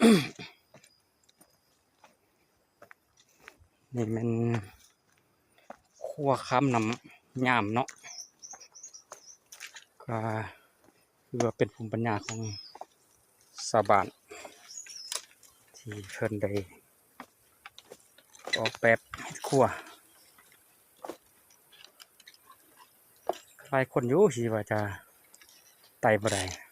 ນີ້ແມ່ນຄົວຂ້າມນ້ຳຍາມເນາະ ກໍຄືວ່າເປັນພູມປັນຍາຂອງຊາວບ້ານ ທີ່ເພິ່ນໄດ້ອອກແບບເຮັດຄົວ. ຫຼາຍຄົນຢູ່ທີ່ວ່າຈະໄຕ່ບໍ່ໄດ້